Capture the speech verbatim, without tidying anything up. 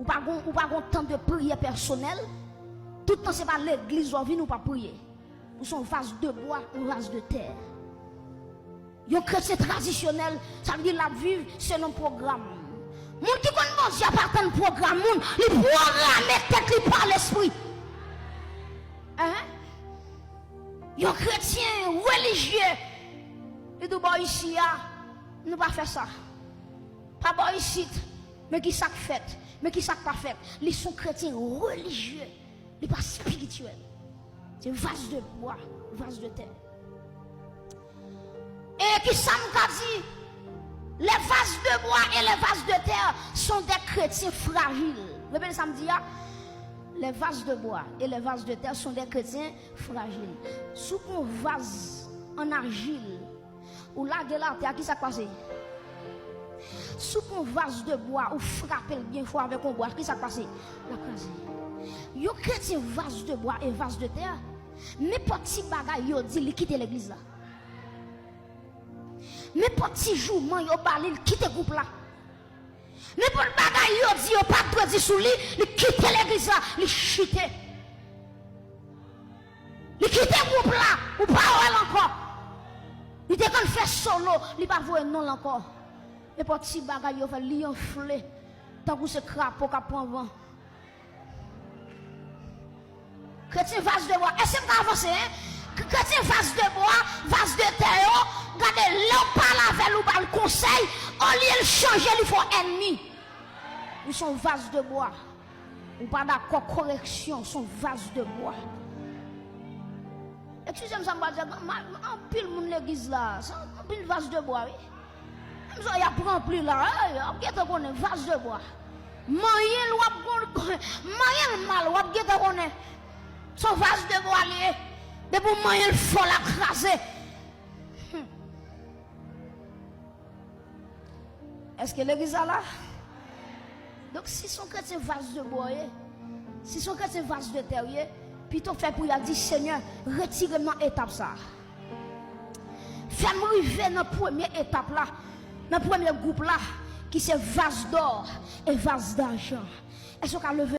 Ou pa gon, ou pa gon tan de priyè pèsonèl. Tout tan se pa legliz ou vin ou pa priye. Ou se yon vaz de bwa, yon vaz de tè. Yon kretyen tradisyonèl, sa vle di l ap viv selon pwogram. Moun ki konn Bondye ap atann pwogram moun, li pwograme tèt li pa lespri. Hein? Yon kretyen relijye, li di w bò isi a, nou pa fè sa. Pa bò isit, men ki sa k fèt, men ki sa k pa fèt. Li se yon kretyen relijye, li pa espirityèl. Se vaz de bwa, vaz de tè. E ki sa m ka di? Les vases de bois et les vases de terre sont des chrétiens fragiles. Repete sa m di a. Les vases de bois et les vases de terre sont des chrétiens fragiles. Si w pran yon vaz an ajil, ou lage l atè a, ki sa k pase? Si w pran yon vaz de bwa, ou frape l byen fò avèk yon bwa, ki sa k pase? L ap kraze. Yon kretyen vaz de bwa e vaz de tè, nenpòt ti bagay yo di, li kite legliz la. Nenpòt ti jouman yo ba li, li kite gwoup la. Nenpòt bagay yo di yo pa t dwe di sou li, li kite legliz la, li chite. Li kite gwoup la, ou pa wè l ankò. Li te konn fè solo, li pa voye non l ankò. Nenpòt ti bagay yo fè, li anfle, tankou se krapo k ap pran van. Kretyen vaz de bwa. Èske m ka avanse, en? K-, kretyen vaz de bwa, vaz de tè yo, gade, lè w pale avè l, ou ba l konsèy, olye l chanje, li fè w ènmi. Ou se yon vaz de bwa. Ou pa dakò koreksyon, se yon vaz de bwa. Eskize m sa m pral di a, ma-, anpil moun legliz la, se anpil vaz de bwa, wi. Menm jan y ap ranpli la, hey, y ap gentan konnen vaz de bwa. Manyen l w ap gon-, manyen l mal, w ap gentan konnen. Se yon vaz de bwa li ye. Depi w manyen l fò, l ap kraze. Hmm. Èske legliz la la? Donk, si se yon kretyen vaz de bwa w ye, si se yon kretyen vaz de tè w ye, pito fè priyè, di, Senyè, retire m nan etap sa a. Fè m rive nan premye etap la, nan premye gwoup la, ki se vaz dò e vaz dajan. Èske w ka leve